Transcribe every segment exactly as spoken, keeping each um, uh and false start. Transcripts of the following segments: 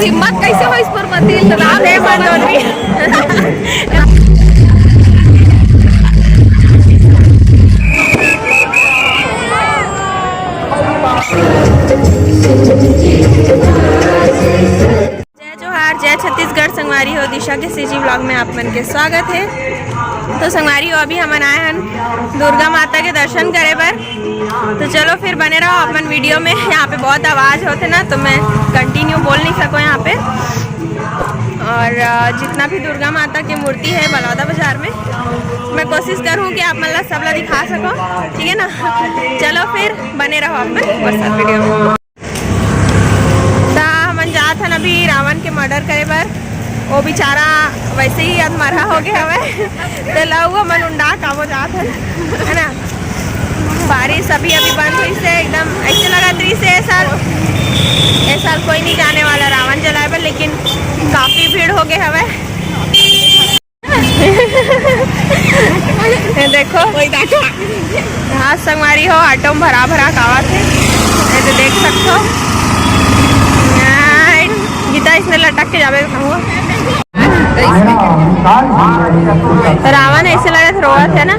हिम्मत कैसे हो इस पर मत दिल राम है बंदोली। जय जोहार, जय छत्तीसगढ़। संगवारी हो, दिशा के सीजी व्लॉग में आप मन के स्वागत है। तो संगवारी हो, अभी हमन आए हन दुर्गा माता के दर्शन करे बर। तो चलो फिर बने रहो अपन वीडियो में। यहाँ पे बहुत आवाज़ होते ना, तो मैं कंटिन्यू बोल नहीं सको यहाँ पे। और अ, जितना भी दुर्गा माता की मूर्ति है बलौदा बाजार में, मैं कोशिश करूँ कि आप मन ला सबला दिखा सको, ठीक है ना? चलो फिर बने रहो अपन मोर साथ वीडियो में। त हमन जात हन अभी रावण के मर्डर करे बर। वो बेचारा वैसे ही अधमरहा हो गया हवय। त लऊ हमन उंडा काबो जात हन, है ना? बारिश अभी अभी बंद हुई से एकदम ऐसे लगत रही से ए साल, ए साल कोई नहीं जाने वाला रावण जलाए बर, लेकिन काफी भीड़ हो गए हवय। ये देखो, वही देखो। हाँ संगवारी हो, ऑटो में भरा भरा कावत है, ये तो देख सकते हो। गीता इसने लटक के जावे कहूँ। रावण ऐसे लगत रोवत है ना,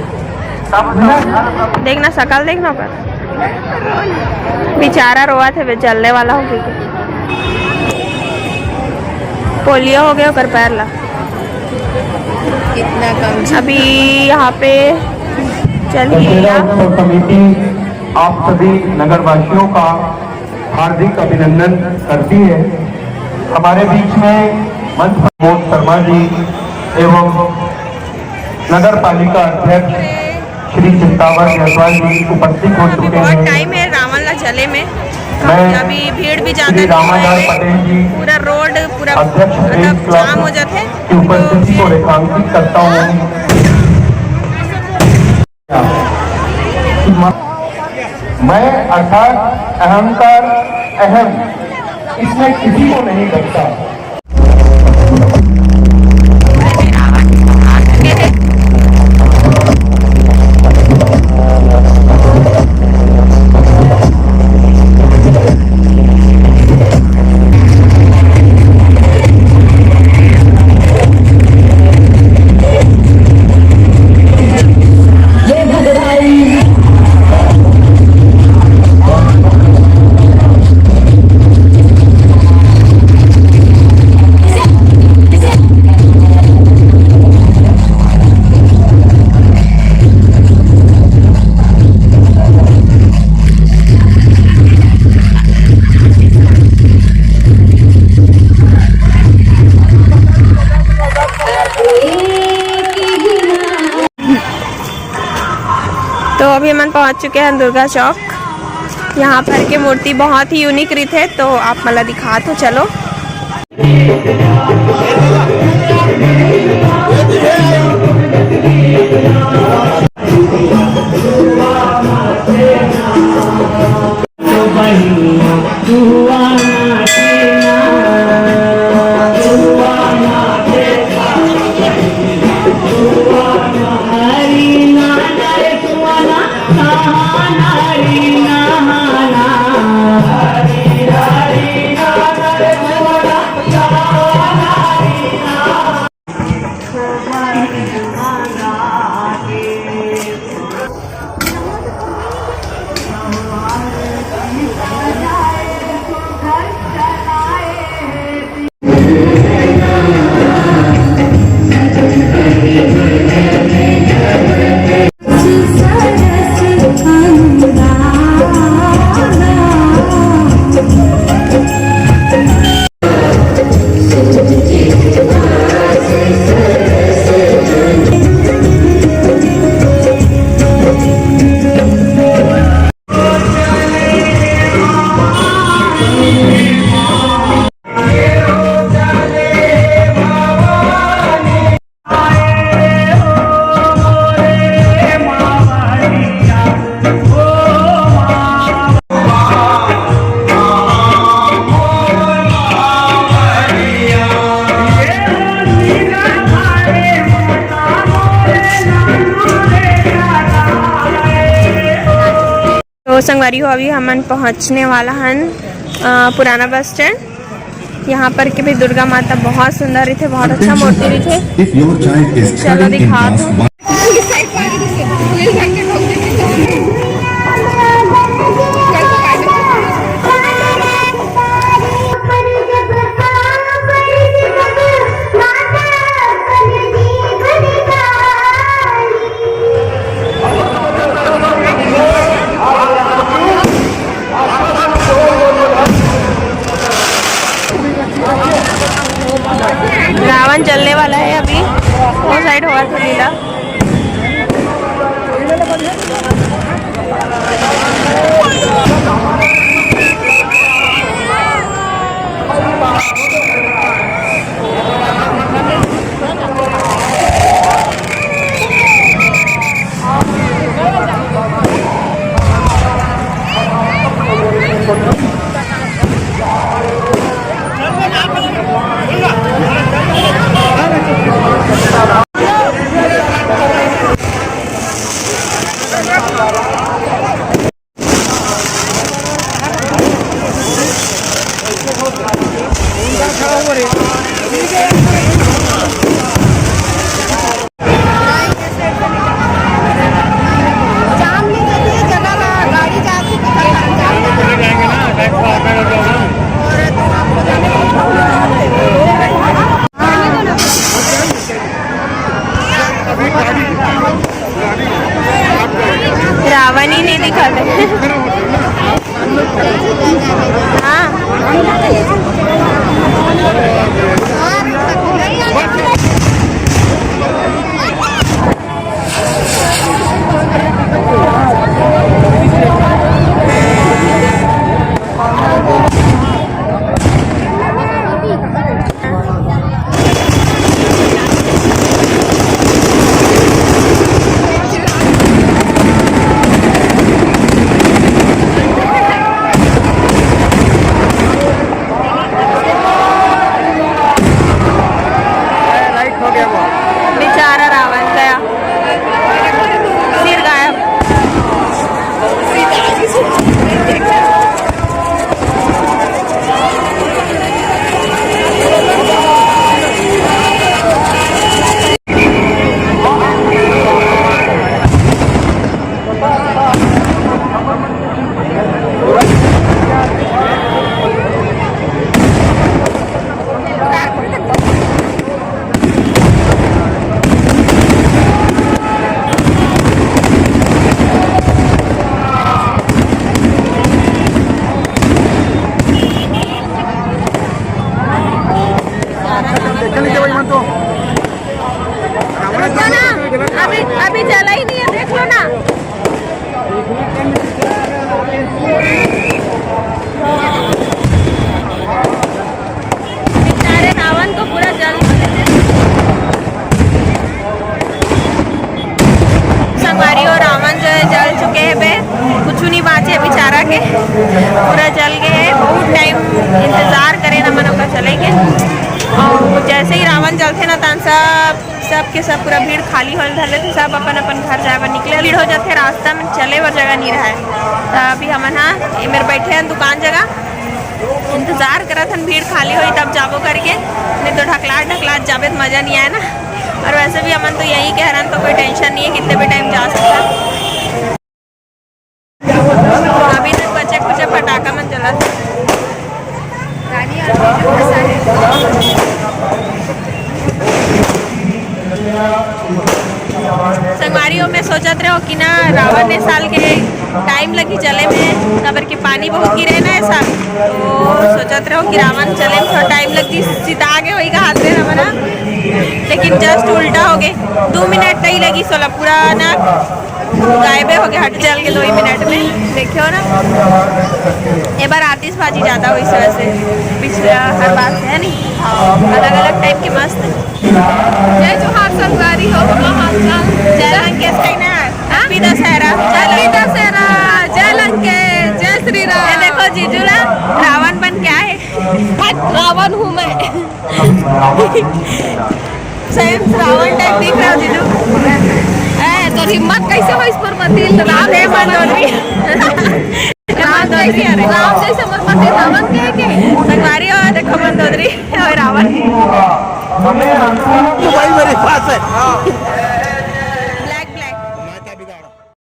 देखना शकल देखना ओकर, बेचारा रोवत है, बे जलने वाला हो गया। पोलियो हो गया ओकर पैर ला। कितना कम। अभी यहाँ पे चल दशहरा उत्सव समिति आप सभी नगरवासियों का हार्दिक अभिनंदन करती है। हमारे बीच में मंच प्रमोद शर्मा जी एवं नगर पालिका अध्यक्ष श्री चित्तावर जायसवाल जी उपस्थित हो चुके हैं। टाइम है रावण ला जले में। मैं अभी भीड़ भी ज्यादा श्री रामाधार पटेल जी पूरा रोड पूरा अध्यक्ष प्रेस क्लब जाम हो जाते हैं। की उपस्थिति को रेखांकित करता हूँ। मैं अर्थात अहंकार, अहम, इसमें किसी को नहीं घटता। तो अभी हमन पहुंच चुके हैं दुर्गा चौक। यहाँ पर के मूर्ति बहुत ही यूनिक रीत है, तो आप मला दिखा तो चलो। तो संगवारी हो, अभी हमन पहुंचने वाला हन, अ, पुराना बस स्टैंड। यहाँ पर के भी दुर्गा माता बहुत सुंदर रहिथे, बहुत अच्छा मूर्ति रहिथे। If your child is चलो studying in दिखात class हूँ। One, रावण जलने वाला है अभी, वो साइड हुआ था लीला। रावण ही नहीं दिखाते। हाँ। बेचारा रावण गया, सिर गायब। अभी, अभी जला ही नहीं है, देख लो ना। बेचारे रावण को पूरा जल संगवारी हो, रावण जो है जल चुके हैं बे, कुछ नहीं बाचे बेचारा के, पूरा जल गए हैं। बहुत टाइम इंतजार करे ना मन ओकर चले के, और जैसे ही रावण जलथे ना तन सब, सब के सब पूरा भीड़ खाली होल धर लेथे, सब अपन अपन घर जाए बर निकले। भीड़ हो जाथे, रास्ता में चले बर जगह नहीं रहे। तो अभी हमन हा एमेर बैठे हैं दुकान जगह, इंतजार करत हन भीड़ खाली होई तब जाबो करके, नहीं तो ढकलात ढकलात जाबे त मजा नहीं आए ना। और वैसे भी हमन तो यहीं के हरन, तो कोई टेंशन नहीं है, कितने भी टाइम जा सकता है। अभी तक बचे कुछ फटाका मन जलत। संगवारी हो, मैं सोचत रहो कि ना रावण ने साल के टाइम लगी चले में, काबर कि पानी बहुत गिरे ना ऐसा, तो सोचत रहो कि रावण चले में थोड़ा टाइम लगी, सिता के होई का हाथ में हमन हा, लेकिन जस्ट उल्टा हो गए, दो मिनट नहीं लगी सोला पूरा ना गायबे हो गया, हट जल के दो ही मिनट में। देखियो ना, ए बार आतिशबाजी ज्यादा हुई से वैसे पिछला हर बार से, है नहीं? अलग अलग टाइप के मस्त। जय जोहार संगवारी हो, का हाल चाल? जय लंकेश कहना है। Happy दशहरा। Happy दशहरा, जय लंकेश, जय श्री राम। ये देखो जीजू ना, रावण बन के आए। हट, रावण हूँ मैं। सेम रावण टाइप दिख रहा है जीजू। ए, तो हिम्मत कैसे हो इस पर मत दिल राम है, मत बोल। राम जैसे मोर पास रावण के है के? संगवारी हो, देखो मंदोदरी और रावण। मोबाइल मेरे पास है।